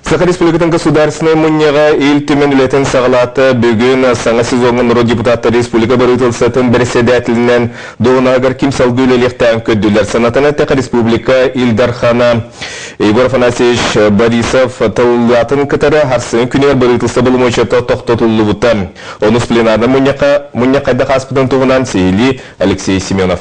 Саха Республикатын Государственнай Мунньаҕа Ил Түмэн үлэтин саҕалаата. Бүгүн саҥа сезоҥҥа норуот депутаттара республика бырабыыталыстыбатын бэрэссэдээтэлинэн дуоһунаһыгар ким салгыы үлэлиэхтээҕин көрдүлэр. Санатан эттэххэ, республика Ил Дархана Егор Афанасьевич Борисов тыллаатын кытары сарсыҥҥы күнүгэр бырабыыталыстыба боломуочуйата тохтотуллубута. Онус пленарнай мунньахха мунньах хайдах ааспытын туһунан сиһилии Алексей Семенов.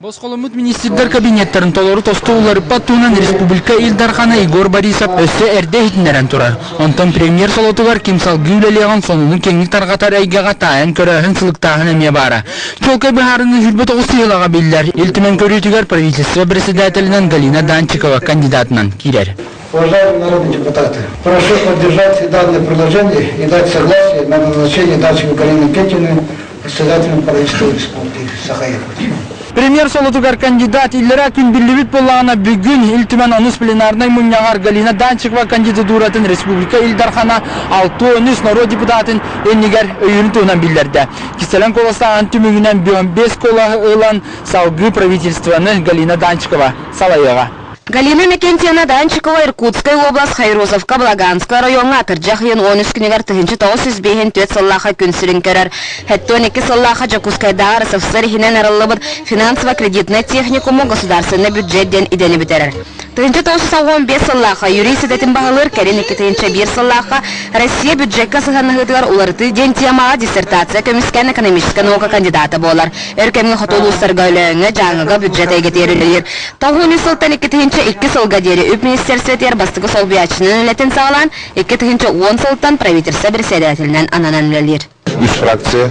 Босхоломмут министрдэр кабинеттарын толору тосту уларыппат туһунан республика Ил Дархана Егор Борисов өссө эрдэ иһитиннэрэн турар. Онтон премьер солотугар ким салгыы үлэлиэҕин сонуну киэҥник тарҕатар эйгэҕэ таайан көрөөһүн сылыктааһын эмиэ баара. Чуолкай быһаарыныы 29 сыһыылаҕа биллэр. Ил Түмэн көрүүтүгэр правительство председателинэн Галина Данчикова кандидатынан киирэр. Уважаемые народные депутаты, прошу поддержать данное предложение и дать согласие на назначение Данчиковой Галины Петины председателем правительства Республики Саха-Якутия. Премьер солотугар кандидат иллэрээ күн биллибит буоллаҕына бүгүн Ил Түмэн онус пленарнай мунньаҕар Галина Данчикова кандидатуратын республика Ил Дархана 63 норуот депутатын иннигэр өйүүрүн туһунан биллэрдэ. Кистэлэҥ куоластааһын түмүгүнэн 15 куолаһы ылан салгыы правительствоны Галина Данчикова салайыаҕа. Галина Иннокентьевна Данчикова Иркутскай уобалас Хайрозовка Благанскай оройуоҥҥа атырдьах ыйын 13 күнүгэр 1954 сыллаахха күн сирин көрөр. 72 сыллаахха Дьокуускайдааҕы РСФСР иһинэн арыллыбыт финансово-кредитнай техникуму государственный бюджет диэн идэни бүтэрэр. 1995 сыллаахха юрист идэтин баһылыыр, кэлин 2001 сыллаахха Россия бюджекка сыһыаннаһыытыгар уларытыы диэн темаҕа диссертация көмүскээн экономическай наука кандидата буолар. Өр кэмҥэ хоту улуустарга Өлөөҥҥө, Дьааҥыга бюджет эйгэтигэр үлэлиир. Тоҕуһун үс сылтан 2002 сылга диэри үп министерствотыгар бастакы солбуйааччынан үлэтин саҕалаан, 2010 сылтан правительство председателинэн ананан үлэлиир. Үс фракция,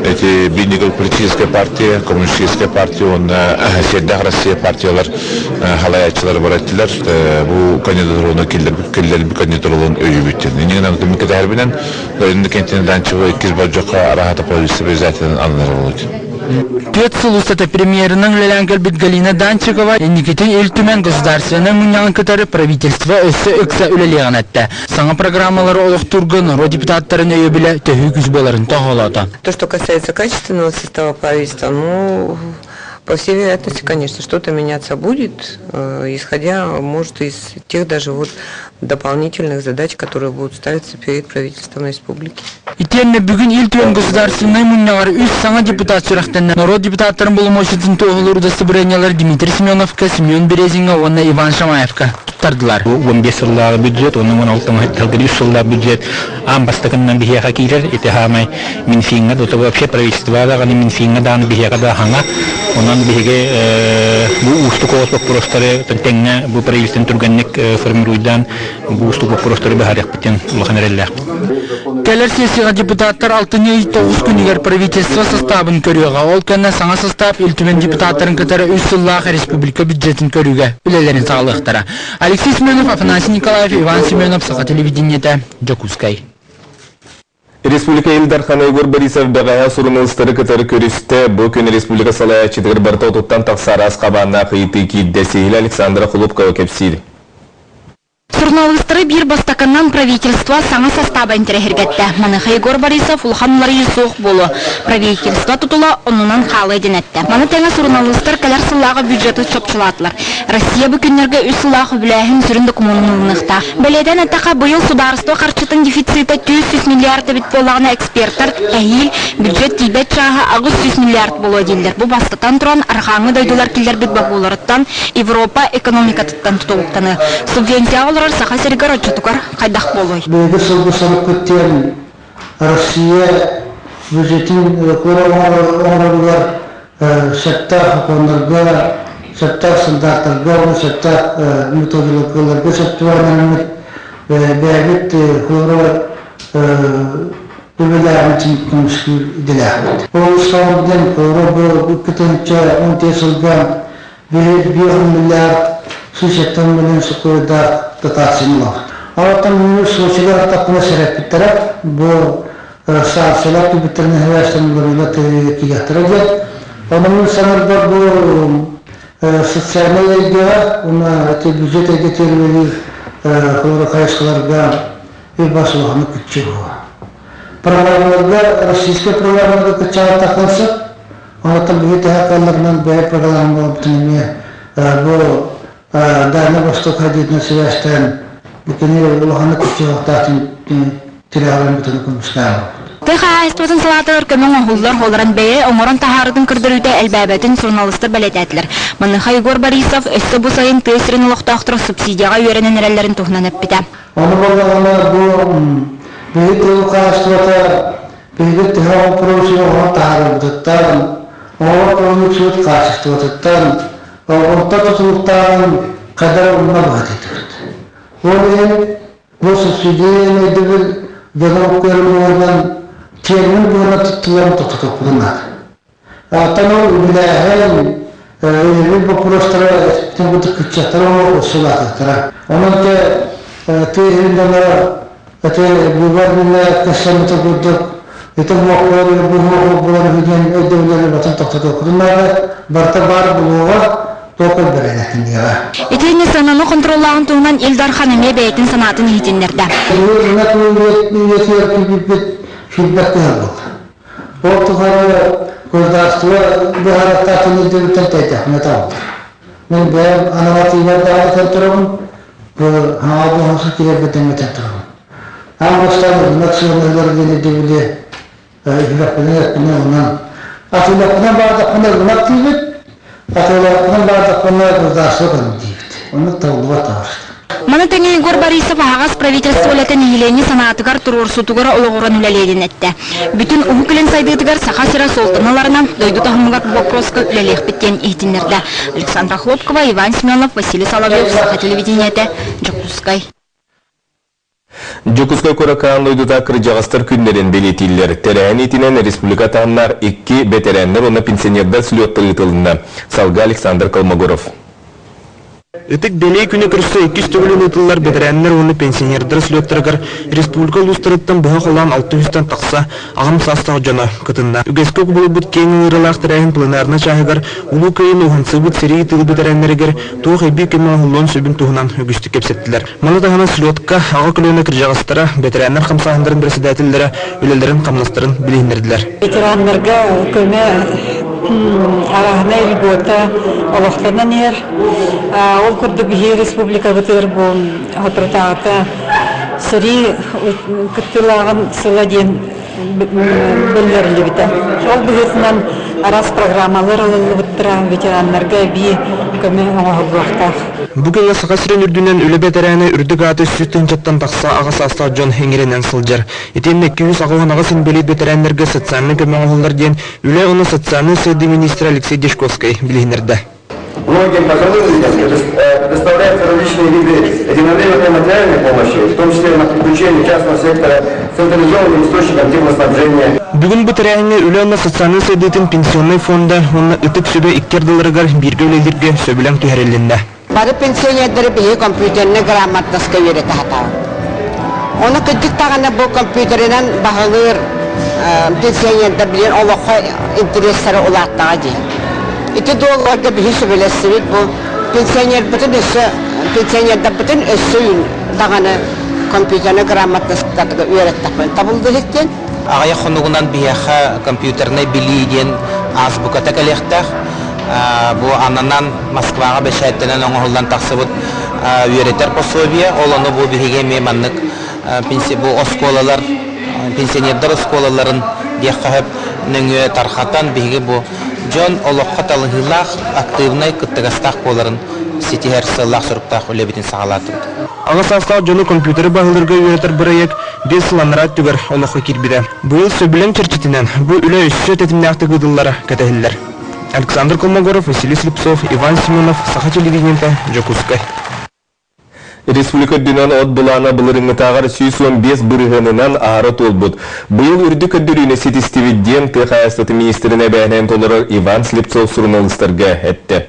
эти Бинигл политическая партия, Коммунистическая партия уонна Сиэрдээх Россия партиялар халайааччылары бар эттилэр. Бу кандидатураны киллэрбит кандидатураларын өйүүбүт. Иннинэн кэтэһэрбинэн Иннокентий Данчева иккис болдьоххо араһата правительство председателин ананар буолбут. Түөрт сыл устата премьерынан үлэлээн кэлбит Галина Данчикова инникитин Ил Түмэн Государственнай мунньаҕын кытары правительство өссө ыкса үлэлиэҕин эттэ. Саҥа программалары олохтуурга норуот депутаттарын өйөбүлэ төһүү күүс буоларын тоһоҕолоото. То, что касается качественного состава правительства, ну, по всей вероятности, конечно, что-то меняться будет, исходя, может, из тех даже вот дополнительных задач, которые будут ставиться перед правительством республики. Итиэннэ бүгүн Ил Түмэн Государственнай мунньаҕар үс саҥа депутат сүрэхтэннэ. Норуот депутаттарын боломуочуйатын туоһулуур удостоверениелар Дмитрий Семеновка, Семен Березиҥҥа уонна Иван Шамаевка туттардылар. 15 сыллааҕы бюджет, 16 сыллаах бюджет аан бастакыннан биһиэхэ киирэр. Ити хаамай Минфиҥҥа да вообще правительство даҕаны Минфиҥҥа даҕаны биһиэхэ да хаҥа. Онон биһиги бу уустук оҕус боппуруостары тэҥҥэ бу правительствоны түргэнник формируйдаан бу уустук боппуруостары быһаарыахпытын улахан эрэллээхпит. Кэлэр сессияҕа депутаттар алтынньы ый тоҕус күнүгэр правительство састаабын көрүөҕэ. Ол кэннэ саҥа састаап Ил Түмэн депутаттарын кытары үс сыллаах республика бюджетин көрүүгэ үлэлэрин саҕалыахтара. Алексей Семенов, Афанасий Николаев, Иван Семенов, Саха телевидениетэ, Дьокуускай. Республика Ил Дархана Егор Борисов бэҕэһээ суруналыыстары кытары көрүстэ. Бу күн республика салайааччытыгар барыта отуттан тахса араас хабааннаах ыйытыы киирдэ. Сиһилэ Александра Хлопкова кэпсиир. Суруналыыстары биир бастакынан правительство саҥа састааба интэриэһиргэттэ. Маныаха Егор Борисов улахан уларыйыы суох буолуо, правительство тутула оннунан хаалыа диэн эттэ. Маны тэҥэ суруналыыстар кэлэр сыллааҕы бюджеты чопчулаатылар. Россия бу күннэргэ үс сыллаах үбүлээһин сүрүн докумуонун ылыныахтаах. Бэлиэтээн эттэххэ, быйыл судаарыстыба харчытын дефицита 400 миллиард эбит буоллаҕына, экспертэр эһиил бюджет тиийбэт чааһа 800 миллиард буолуо дииллэр. Бу бастатан туран, арҕааҥҥы дойдулар киллэрбит бобууларыттан, Европа экономикатыттан тутулуктаныы. Субвенцияҕа олорор Саха сиригэр оччотугар хайдах буолуой? Биһиги сылгы сорукпут диэн Россия бюджетин оҥороругар сөптөөх сокуоннарга, сөптөөх стандартарга уонна сөптөөх методикаларга сөп түбэһиннэриммит бэйэбит холобура үбүлээҕин көмүскүүр идэлээхпит. Ол устаабыт диэн холобура бу икки он сылга биир миллиард сүүсэттэн миллион сокуойдаах дотацияны ылабыт. Оттон минус Сочига аттахпына сэрэппиттэрэ бу саарсалар түбүттэрин эһэбээстэн уларыыла киириэхтэрэ диэн. Ону мин саныырбар бу социальнай эйгэҕэ уонна ити бюджет эйгэтигэр үлэлиир холоро хайысхаларга үп бас улаханнык күччү буолуо. Программаларга российскай программаларга кыччаабаттахтан сөп. Онтон биһи төһө кыалларынан бэйэ программаларбытын эмиэ бу Дальний Восток хайдыытынан сибээстээн. Бу кини улаханнык кыччыахтаах тирээҕин бүтүн көмүскээн Тыа хаһаайыстыбатын салаатыгар көмө оҥоһуллар, олорон бэйэ оҥорон таһаарытын көрдөрүүтэ элбээбэтин суруналыыстар бэлиэтээтилэр. Маныаха Егор Борисов өссө бу сайын тыа сирин олохтоохторо субсидияҕа үөрэнэн эрэллэрин туһунан эппитэ. Ону буоллаҕына бу биһиги тыа хаһаайыстыбата биһиги төһө продукция оҥорон таһаарарбытыттан, оҥорор продукциябыт хаачыстыбатыттан, онтон тутулуктааҕын хайдах умна быһыытыйдыбыт. Ол иһин бу субсидия өйдөбүл дьону көрөр буолан термин быһыынан туттуларын тохтотуохпутун наада. Оттон ол үбүлээһин, өйөбүл боппуруостара эппитин курдук кыччаттара уонна улаатыахтара. Онон те тыа иһин дьоно ити быыбар иннинэ кэпсэммитин курдук ити муохпуор бу муох буолар үһү диэн өйдөбүллэри барытын тохтотуохпутун наада. Барыта баар буолуоҕа, туох көрдөрүнэтиниэҕэ. Итиэннэ сыананы хонтуруоллааһын туһунан Ил Дархан эмиэ бэйэтин санаатын иһитиннэрдэ. Ынах үйэтигэр киирбиппит сүрбэт кыһыл буолла. Ол тухары государство быһаараттаах ирдэбилтэн тэйдэхпинэ табыллар. Мин бэйэм анал даҕаны көрдөрөбүн, бу хаҥа буһуса киирэрбитин этэн турабын. Аан бастаан ырынак сыанаһыгар диэн ирдэбили үһүрэхпинэн эппинэн онон атыылаппынан баардахпына ырынак диибит, атыылаппынан баардахпына государство көрүн диибит. Оннук табыллыбат табарыста. Маны тэҥэ Егор Борисов аһаҕас правительство үлэтэ нэһилиэнньэ санаатыгар, туруорсуутугар олоҕуран үлэлиирин эттэ. Бүтүн Уһук Илин сайдыытыгар Саха сирэ суолтаны ыларынан, дойду таһымыгар бу боппуруоска үлэлиэхпит диэн иһитиннэрдэ. Александра Хлопкова, Иван Семенов, Василий Соловьев, Саха телевидениетэ, Дьокуускай. Дьокуускай куоракаан дойдута кырдьаҕастар күннэрин бэлиэтииллэр. Тэрээһин иитинэн республика таһымнаах икки бэтэрээннэр уонна пенсионердар слеттара ыытылынна. Салгыы Александр Колмогоров. Ытык бэлиэ күнү көрсө иккис төгүлүн ыытыллар бэтэрээннэр уонна пенсионердар слеттарыгар республика улуустарыттан быһа холоон 600-тан тахса аҕам саастаах дьоно кытынна. Үгэскэ кубулуйбут киэҥ ыҥырыылаах тэрээһин пленарнай чааһыгар Улуу Кыайыыны уһансыбыт сэрии тыыл бэтэрээннэригэр туох эбии көмө оҥоһуллуон сөбүн туһунан үгүстүк кэпсэттилэр. Маны таһынан слетка аҕа көлүөнэ кырдьаҕастара, бэтэрээннэр хамсааһыннарын председателлэрэ үлэлэрин-хамнастарын билиһиннэрдилэр. Ветераннарга көмө арааһынай льгота олохтонон иһэр. Ол курдук биһиги республикабытыгар бу соторутааҕыта сэрии кыттыылааҕын сыла диэн биллэриллибитэ. Ол быһыытынан араас программалар ылыллыбыттара, ветераннарга эбии көмө оҥоһуллуохтаах. Бу күҥҥэ Саха сирин үрдүнэн үлэ бэтэрээнэ үрдүк ааты сүүс тыһыынчаттан тахса аҕа саастаах дьон иҥэринэн сылдьар. Итиэннэ 288 инбэлиит бэтэрээннэргэ социальнай көмө оҥоһуллар диэн Үлэ уонна социальнай сайдыы министрэ Алексей Дьячковскай билиһиннэрдэ. Многим пожилым людям предоставляются различные виды единовременной материальной помощи, в том числе на подключение частного сектора к централизованным источникам теплоснабжения. Бүгүн бу тэрээһиҥҥэ үлэ уонна социальнай сайдыытын пенсионнай фонда уонна Ытык сүбэ икки ардыларыгар бииргэ үлэлииргэ сөбүлэҥ түһэрилиннэ. Бары пенсионердары биһиги компьютернай грамотноска үөрэтэ сатаабыт. Ону кырдьык даҕаны бу компьютерынан баһылыыр пенсионердар билигин олоххо интэриэстэрэ улааттаҕа дии. Ити дуолларга биһи сөбүлэстибит бу пенсионербытын өссө пенсионердарбытын өссө даҕаны компьютернай грамотностарга үөрэттэхпин табыллыһык диэн. Аҕыйах хонугунан биһиэхэ компьютернай билии диэн азбуката кэлиэхтээх. Бу ананан Москваҕа бэчээттэнэн оҥоһуллан тахсыбыт үөрэтэр пособие. Ол ону бу биһиги эмиэ маннык бу оскуолалар, пенсионердар оскуолаларын диэххэ сөп нөҥүө тархатан биһиги бу дьон олоххо талыһыылаах, актыыбынай, кыттыгастаах буоларын ситиһэр сыаллаах-соруктаах үлэбитин саҕалаатыбыт. Аҕа саастаах дьону компьютеры баһылыырга үөрэтэр бырайыак биэс сыл анараа өттүгэр олоххо киирбитэ. Быйыл сөбүлэҥ чэрчитинэн бу үлэ өссө тэтимнээхтик ыытыллара кэтэһиллэр. Александр Колмогоров, Василий Слепцов, Иван Семенов, Саха телевидениета, Дьокуускай. Республика үрдүнэн от былаана былырыҥҥытааҕар 115 бырыһыанынан аһара туолбут. Быйыл үрдүк көрдөрүүнү ситистибит диэн тыа хаһаайыстыбатын министрин эбээһинэһин толорор Иван Слепцов суруналыыстарга эттэ.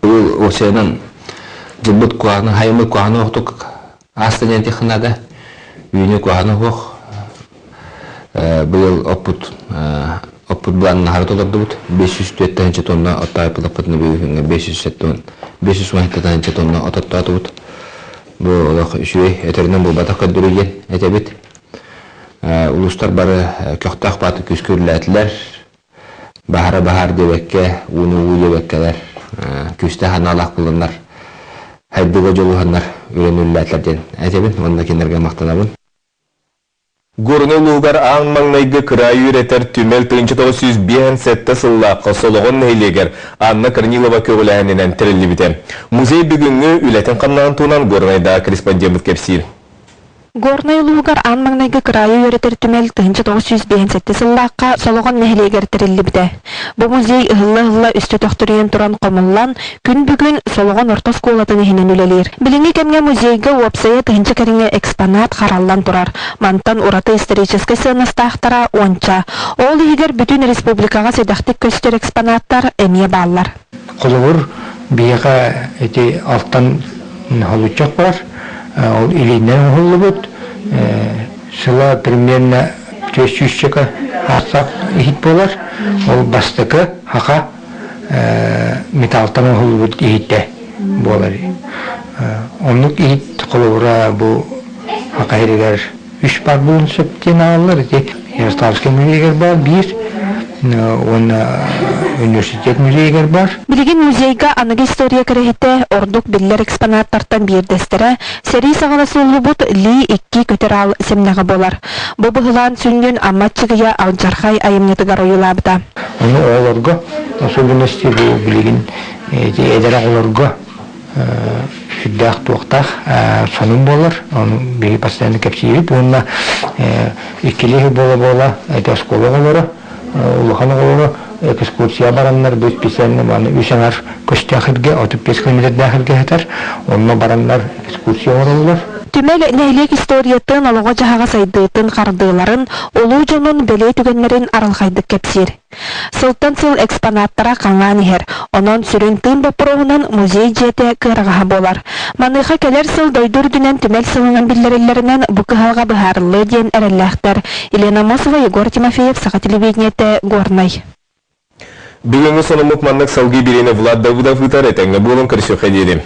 Быйыл осенан дьылбыт куһаҕаны, хайыммыт куһаҕаны охтук ааста диэн этиэххэ наада. Үүнүү куһаҕана суох. Быйыл оппут оппут былаанын аһара толордубут. 504 тыһыынча тонна оттоойпутаппытына бүгүҥҥэ 570 517 тыһыынча тонна от оттоотубут. Бу олох үчүгэй өтөрүнэн буолбатах көрдөрүү диэн этэбит. Улуустар бары көхтөөх бааты күүскэ үлэлээтилэр. Баһара баһаар диэбэккэ, ууну уу диэбэккэлэр күүстээх аналаах буланнар. Хайдыга дьулуһаннар үлэни үлэлээтилэр диэн этэбин уонна кинилэргэ махтанабын. Горнай улууһугар аан маҥнайгы кыраайы үөрэтэр түмэл 1957 сыллаахха Солоҕон нэһилиэгэр Анна Корнилова көҕүлээһининэн тэриллибитэ. Музей бүгүҥҥү үлэтин-хамнаһын туһунан Горнайдааҕы корреспондеммыт кэпсиир. Горнай улууһугар аан маҥнайгы кыраайы үөрэтэр түмэл 1957 сыллаахха Солоҕон нэһилиэгэр тэриллибитэ. Бу музей ыһылла-ыһылла үстэ төхтүрүйэн туран хомуллан, күн бүгүн Солоҕон орто оскуолатын иһинэн үлэлиир. Билиҥҥи кэмҥэ музейга уопсайа тыһыынча кэриҥэ экспонат хараллан турар. Мантан ураты историческай сыаннастаахтара уонча. Ол иһигэр бүтүн республикаҕа сэдэхтик көстөр экспонаттар эмиэ бааллар. Холобур, биһиэхэ ити алтан холуччах бар, ол илиинэн оҥоһуллубут, сыла примерно 400 аастаах иһит буолар. Ол бастакы хаха металлтан оҥоһуллубут иһитэ буолар. Оннук иһит холобура бу хаха иһигэр үс бар буолуон сөп диэн ааллар. Ити Ярославскай музейыгар баар биир уонна университет музейыгар баар. Билигин музейга аныгы история кэрэһитэ ордук биллэр экспонаттартан биирдэстэрэ сэрии саҕана сууллубут Ли икки көтөр аал сэмнэҕэ буолар. Бу быһылаан сүнньүн Амма Аччыгыйа алдьархай айымньытыгар ойуулаабыта. Ону оҕолорго, особенности бу билигин эти эдэр оҕолорго сүрдээх туохтаах сонун буолар. Ону биһиги постоянно кэпсиибит уонна иккилии буола-буола эти оскуола оҕолоро, улахан оҕолоро экскурсия бараннар бу специально маны үс аҥар көстөөх сиргэ, 35 километрдаах сиргэ сытар. Онно бараннар экскурсия оҥороллор. Түмэл нэһилиэк историятын, олоҕо-дьаһаҕа сайдыытын, хардыыларын, улуу дьонун бэлиэ түгэннэрин арылхайдык кэпсиир. Сылтан сыл экспонаттара хаҥаан иһэр, онон сүрүн тыын боппуруоһунан музей дьиэтэ кыараҕаһа буолар. Маныаха кэлэр сыл дойду үрдүнэн түмэл сылынан биллэриллэринэн бу кыһалҕа быһаарыллыа диэн эрэллээхтэр. Елена Аммосова, Егор Тимофеев, Саха телевидениетэ, Горнай. Бүгүҥҥү сонуммут маннык салгыы биэриини Влад Давыдов ыытар, этэҥҥэ буолун, көрсүөххэ диэри.